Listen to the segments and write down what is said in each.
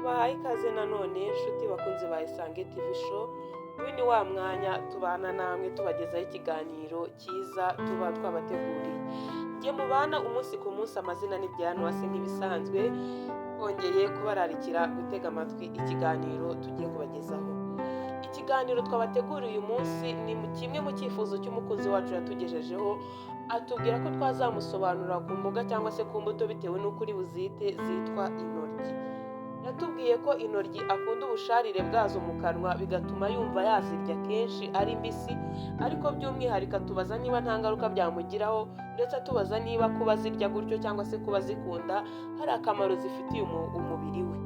Tubahaye ikaze nanone, inshuti bakunzi ba Isange TV Show. Uyu ni wa mwanya tubana namwe tubagezaho ikiganiro cyiza tuba twabateguriye. Njye mubana umunsi ku munsi, amazina ni Diane nk'ibisanzwe. Twongeye kubararikira gutega amatwi ikiganiro tugiye kubagezaho. Ikiganiro twabateguriye uyu munsi ni kimwe mu cyifuzo cy'umukunzi wacu yatugejejeho, atubwira ko twazamusobanurira ku mboga cyangwa se ku mbuto, bitewe n'uko uri buzite, zitwa intoryi. Yatubwiye ko intoryi akunda ubusharire bwazo mu kanwa, bigatuma yumva yazirya kenshi ari mbisi, ariko by'umwihariko atubaza niba nta ngaruka byamugiraho, ndetse atubaza niba kuba zirya gutyo cyangwa se kuba zikunda hari akamaro zifitiye umubiri we.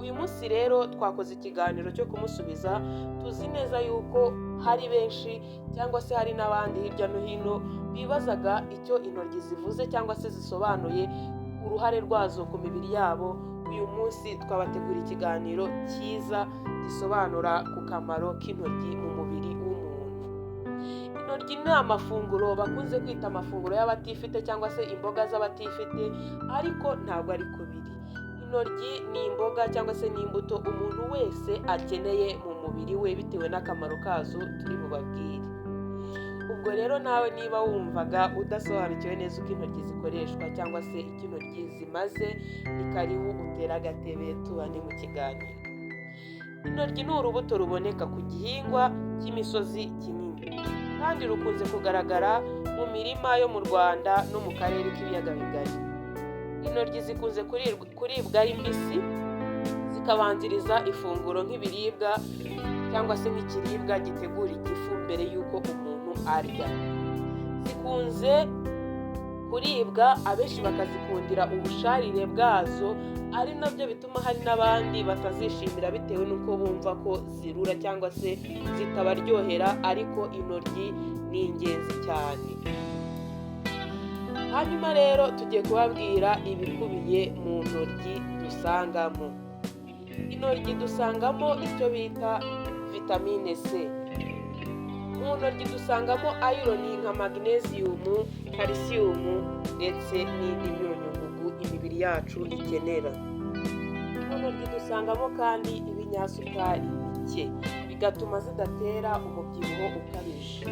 Uyu munsi rero twakoze ikiganiro cyo kumusubiza. Tuzi neza yuko hari benshi cyangwa se hari n'abandi hirya no hino bibazaga icyo intoryi zivuze cyangwa se zisobanuye, uruhare rwazo ku mibiri yabo. Uyu munsi twabategura ikiganiro cyiza gisobanura ku kamaro k'intoryi mu mubiri w'umuntu. Intoryi ni amafunguro bakunze kwita amafunguro y'abatifite cyangwa se imboga z'abatifite, ariko ntabwo ari ko biri. Intoryi ni imboga cyangwa se ni imbuto umuntu wese akeneye mu mubiri we, bitewe n'akamaro kazo turi bubabwire. Ubwo rero nawe niba wumvaga udasobanukiwe neza uko intoryi zikoreshwa cyangwa se icyo intoryi zimaze, ni karibu utere agatebe tubane mu kiganiro. Intoryi ni urubuto ruboneka ku gihingwa cy'imisozi kinini, kandi rukunze kugaragara mu mirima yo mu Rwanda no mu karere k'Ibiyaga Bigari. Intoryi zikunze kuribwa ari mbisi, zikabanziriza ifunguro nk'ibiribwa cyangwa se nk'ikiribwa gitegura igifu mbere y'uko umuntu arya. Zikunze kuribwa, abenshi bakazikundira ubusharire bwazo, ari nabyo bituma hari n'abandi batazishimira bitewe n'uko bumva ko zirura cyangwa se zitabaryohera, ariko intoryi ni ingenzi cyane. Hanyuma rero tugiye kubabwira ibikubiye mu ntoryi dusangamo. Intoryi dusangamo icyo bita vitamine C. Mu ntoryi dusangamo iron nka magnesium, calcium ndetse n'indi myunyungugu imibiri yacu ikenera. Mu ntoryi dusangamo kandi ibinyasukari bike, bigatuma zidatera umubyibuho ukabije.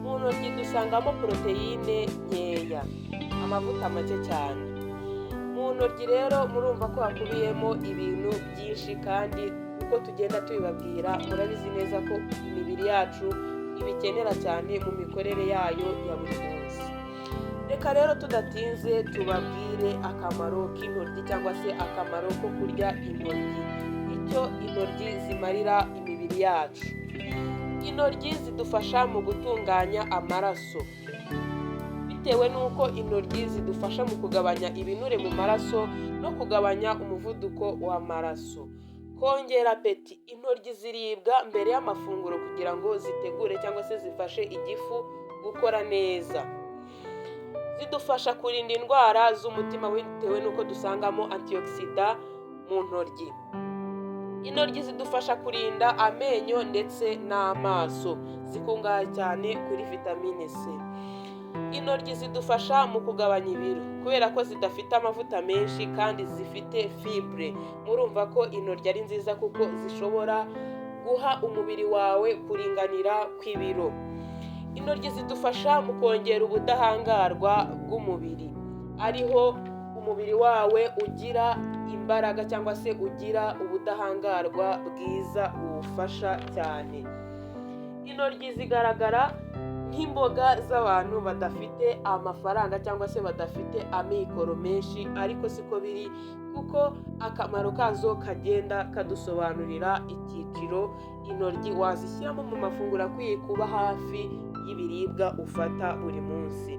Mu ntoryi dusangamo poroteyine nkeya, amavuta make cyane. Mu ntoryi rero murumva ko hakubiyemo ibintu byinshi, kandi uko tugenda tubibabwira murabizi neza ko imibiri yacu ibikenera cyane mu mikorere yayo ya buri munsi. Reka rero tudatinze tubabwire akamaro k'intoryi cyangwa se akamaro ko kurya intoryi, icyo intoryi zimarira imibiri yacu. Intoryi zidufasha mu gutunganya amaraso, bitewe n'uko intoryi zidufasha mu kugabanya ibinure mu maraso no kugabanya umuvuduko w'amaraso, kongera appétit. Intoryi ziribwa mbere y'amafunguro kugira ngo zitegure cyangwa se zifashe igifu gukora neza. Zidufasha kurinda indwara z'umutima bitewe n'uko dusangamo antioxydant mu ntoryi. Intoryi zidufasha kurinda amenyo ndetse n'amaso, zikungahaye cyane kuri vitamine C. Intoryi zidufasha mu kugabanya ibiro kubera ko zidafite amavuta menshi kandi zifite fibre. Murumva ko intoryi ari nziza kuko zishobora guha umubiri wawe kuringanira kw'ibiro. Intoryi zidufasha mu kongera ubudahangarwa bw'umubiri, ariho umubiri wawe ugira imbaraga cyangwa se ugira ubudahangarwa bwiza buwufasha cyane. Intoryi zigaragara nk'imboga z'abantu badafite amafaranga cyangwa se badafite amikoro menshi, ariko siko biri, kuko akamaro kazo kagenda kadusobanurira icyiciro intoryi wazishyiramo mu mafunguro akwiye kuba hafi y'ibiribwa ufata buri munsi.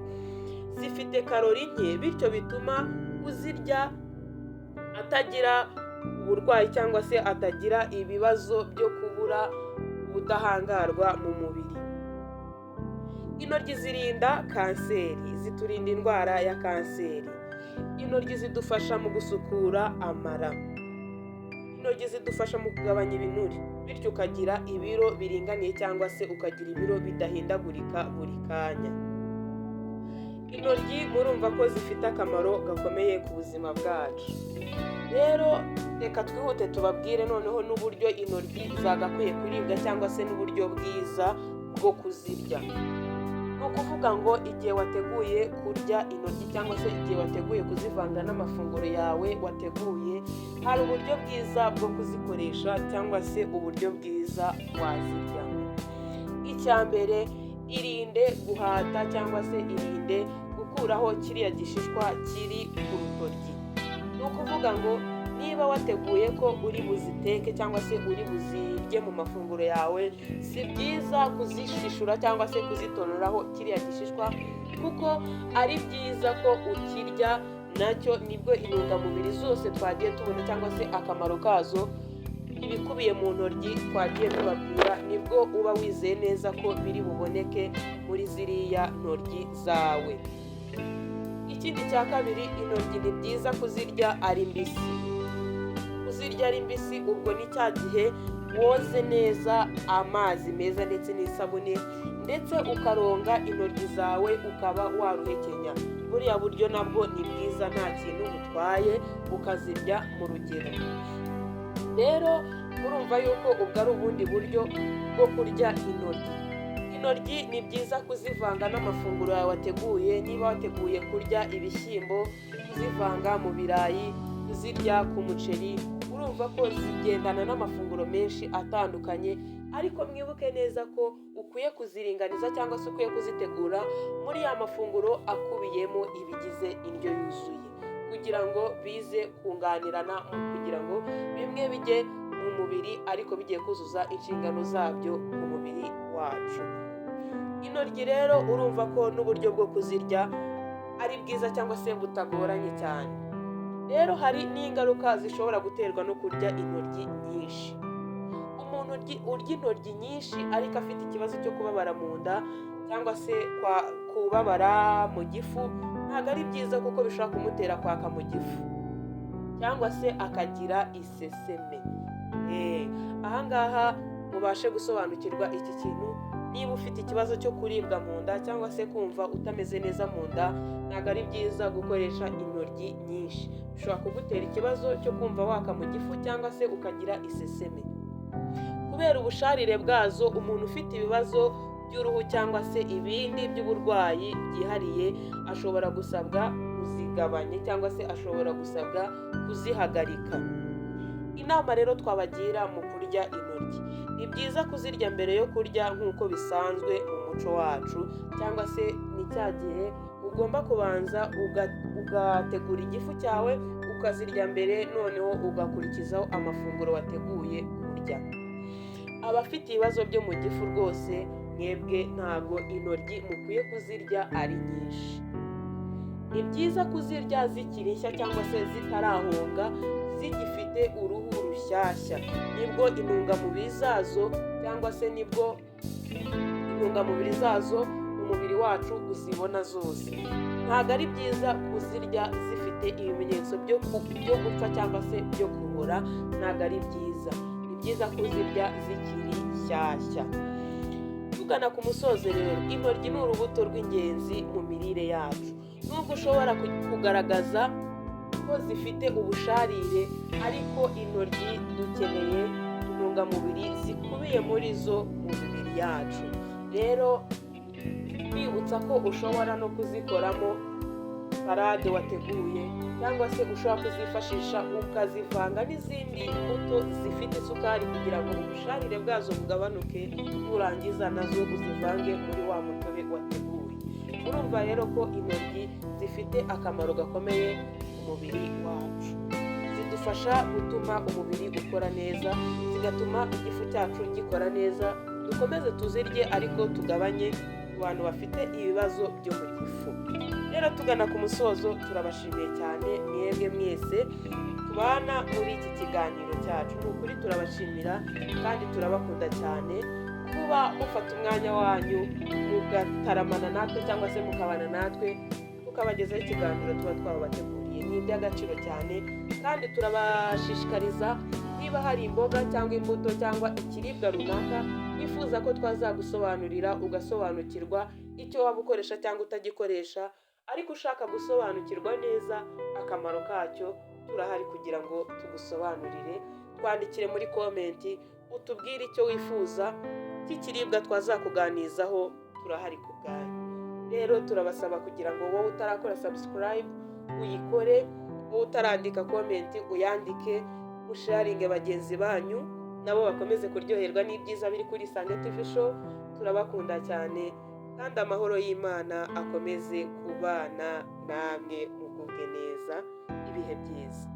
Zifite karori nke, bityo bituma uzirya atagira uburwayi cyangwa se atagira ibibazo byo kubura ubudahangarwa mu mubiri. Intoryi zirinda kanseri, ziturinda indwara ya kanseri. Intoryi zidufasha mu gusukura amara. Intoryi zidufasha mu kugabanya ibinure, bityo ukagira ibiro biringaniye cyangwa se ukagira ibiro bidahindagurika buri kanya. Intoryi murumva ko zifite akamaro gakomeye ku buzima bwacu. Rero reka twihute tubabwire noneho n'uburyo intoryi zagakwiye kuribwa cyangwa se n'uburyo bwiza bwo kuzirya. Ni ukuvuga ngo igihe wateguye kurya intoryi cyangwa se igihe wateguye kuzivanga n'amafunguro yawe wateguye, hari uburyo bwiza bwo kuzikoresha cyangwa se uburyo bwiza wazirya. Icya mbere, irinde guhata cyangwa se irinde gukuraho kiriya gishishwa kiri ku rutoryi. Ni ukuvuga ngo niba wateguye ko uri buziteke cyangwa se uri buzirye mu mafunguro yawe, si byiza kuzishishura cyangwa se kuzitonoraho kiriya gishishwa, kuko ari byiza ko ukirya nacyo. Nibwo intungamubiri zose twagiye tubona cyangwa se akamaro kazo, ibikubiye mu ntoryi twagiye tubabwira, nibwo uba wizeye neza ko biri buboneke muri ziriya ntoryi zawe. Ikindi cya kabiri, intoryi ni byiza kuzirya ari mbisi. Kuzirya ari mbisi, ubwo ni cya gihe woze neza amazi meza ndetse n'isabune, ndetse ukaronga intoryi zawe ukaba waruhekenya. Buriya buryo nabwo ni bwiza, nta kintu butwaye, ukazirya mu rugero. Rero urumva yuko ubwo ari ubundi buryo bwo kurya intoryi. Intoryi ni byiza kuzivanga n'amafunguro yawe wateguye. Niba wateguye kurya ibishyimbo, kuzivanga mu birayi, kuzirya ku muceri, urumva ko zigendana n'amafunguro menshi atandukanye. Ariko mwibuke neza ko ukwiye kuziringaniza cyangwa se ukwiye kuzitegura muri ya mafunguro akubiyemo ibigize indyo yuzuye, kugira ngo bize kunganirana, mu kugira ngo bimwe bijye mu mubiri ariko bigiye kuzuza inshingano zabyo mu mubiri wacu. Intoryi rero urumva ko n'uburyo bwo kuzirya ari bwiza cyangwa se butagoranye cyane. Rero hari n'ingaruka zishobora guterwa no kurya intoryi nyinshi. Umuntu urya intoryi nyinshi ariko afite ikibazo cyo kubabara mu nda cyangwa se kubabara mu gifu, ntabwo ari byiza, kuko bishobora kumutera kwaka mu gifu cyangwa se akagira iseseme. Ahangaha mubashe gusobanukirwa iki kintu: niba ufite ikibazo cyo kuribwa mu nda cyangwa se kumva utameze neza mu nda, ntabwo ari byiza gukoresha intoryi nyinshi. Bishobora kugutera ikibazo cyo kumva waka mu gifu cyangwa se ukagira iseseme kubera ubusharire bwazo. Umuntu ufite ibibazo by'uruhu cyangwa se ibindi by'uburwayi byihariye ashobora gusabwa kuzigabanya cyangwa se ashobora gusabwa kuzihagarika. Inama rero twabagira mu kurya intoryi: ni byiza kuzirya mbere yo kurya nk'uko bisanzwe mu muco wacu, cyangwa se ni cya gihe ugomba kubanza ugategura igifu cyawe, ukazirya mbere, noneho ugakurikizaho amafunguro wateguye kurya. Abafite ibibazo byo mu gifu rwose mwebwe ntabwo intoryi mukwiye kuzirya ari nyinshi. Ni byiza kuzirya zikiri nshya cyangwa se zitarahonga, zigifite uruhu rushyashya. Nibwo intungamubiri zazo cyangwa se nibwo intungamubiri zazo umubiri wacu uzibona zose. Ntabwo ari byiza kuzirya zifite ibimenyetso byo gupfa cyangwa se byo kubora, ntabwo ari byiza. Ni byiza kuzirya zikiri nshyashya. Tugana ku musozo rero, intoryi ni urubuto rw'ingenzi mu mirire yacu. Nubwo ushobora kugaragaza ko zifite ubusharire, ariko intoryi dukeneye intungamubiri zikubiye muri zo mu mibiri yacu. Rero kwibutsa ko ushobora no kuzikoramo salade wateguye, cyangwa se ushobora kuzifashisha ukazivanga n'izindi mbuto zifite isukari kugira ngo ubusharire bwazo bugabanuke, nurangiza nazo uzivange muri wa mutobe wateguye. Urumva rero ko intoryi zifite akamaro gakomeye ku mubiri wacu. Zidufasha gutuma umubiri ukora neza, zigatuma igifu cyacu gikora neza. Dukomeze tuzirye, ariko tugabanye ku bantu bafite ibibazo byo mu gifu. Rero tugana ku musozo, turabashimiye cyane mwebwe mwese tubana muri iki kiganiro cyacu. Ni ukuri turabashimira kandi turabakunda cyane kuba mufata umwanya wanyu mugataramana natwe cyangwa se mukabana natwe, tukabagezaho ikiganiro tuba twabateguriye. Ni iby'agaciro cyane, kandi turabashishikariza, niba hari imboga cyangwa imbuto cyangwa ikiribwa runaka wifuza ko twazagusobanurira ugasobanukirwa icyo waba ukoresha cyangwa utagikoresha. Ariko ushaka gusobanukirwa neza akamaro kacyo, turahari kugira ngo tugusobanurire. Twandikire muri comment, utubwire icyo wifuza cy'ikiribwa twazakuganizaho, turahari ku bwanyu. Rero turabasaba kugira ngo wowe utarakora subscribe uyikore, wowe utarandika comment uyandike, musharinge bagenzi banyu nabo bakomeze kuryoherwa n'ibyiza biri kuri Isange TV Show. Turabakunda cyane kandi amahoro y'Imana akomeze kubana namwe, mugubwe neza, ibihe byiza.